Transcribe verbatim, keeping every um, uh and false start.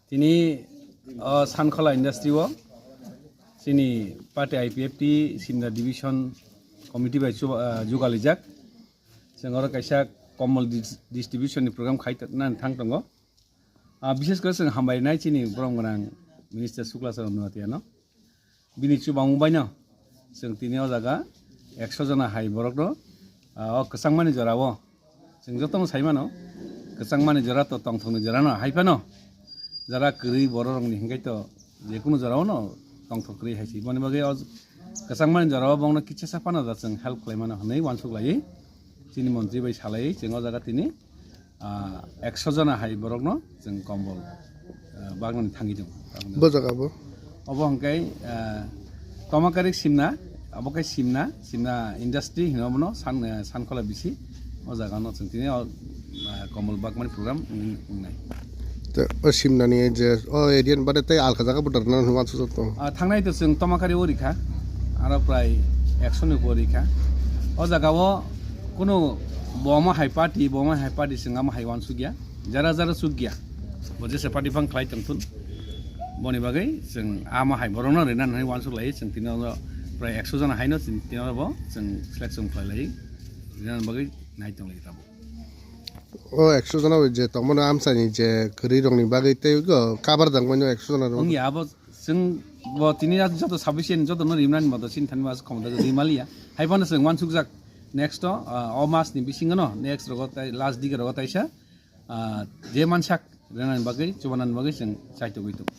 Tini o Sankhola industry o chini party I P F T Simna division committee bai chuba-, ah, jugalijak. Chwng oro kaisa kombol dis-, distribution ni program khai ta-, nani thang tongo. Ah, bishes kore chwng hambai nai chini borom gwnang Minister Sukla Charan Noatia no. Bini chubamung bai no chwng tini o jaga ekso jona hai borok no, ah, o kwchangmani jora o chwng joto no sai mano, kwchangmani jora to tongthokni jora no hai phano jora kwrwi borok rok ni hinkhai to jekunu jora o no tongthok kwrwi hai se. Boni bagwi o kwchangmani jora o bongno kichisa phano da chwng help khlai mano hwnwi uansuk laiwi chini montri bai salaiwi chwng o jaga tini ah, ekso jona hai borokno chwng kombol, ah, bagnani thangwi tongo. Bo jaga bo? Obo hwnkhe, ah, Tomakarik Simna, abo khe Simna, Simna industry hino abono San-, eh, Sankhola bisi. O jaga no chwng tini o, ah, kombol bagmani program wng-, wngnai. Te o Simnani je o area ni bade tei alka jaga bo dharna hwnwi uansuk tongo? Ah, thangnai to chwng Tomakari o rikha, aro prai ekso ni bo rikha. O jaga o kunu bo omo hai party, bo omo hai party chwng amo hai uansukya. Jara jara chukya. Bo jesa party phang khlai tongthun. Boni bagwi chwng amo hai borokno rina hwnwi uansuk lai, chwng tini oro prai ekso jona haino chwng tini oro bo chwng selection khlai lai. Rina bagwi nai tong lai tabuk. O ekso jona bai je tongmani amchaini je kwrwi rokni bagwi tei go cover jangmani ekso jona rok. Wngya abo chwng bo tini joto sufficient joto no rimnani moto chini thani mas khomota rima liya. Hai phano chwng uansukjak next o, ah, o mas ni bisingo no next rogo tai last dige rogo taisa, ah, je mansak rwnani bagwi chubanani bagwi chwng chaitugwi tongo.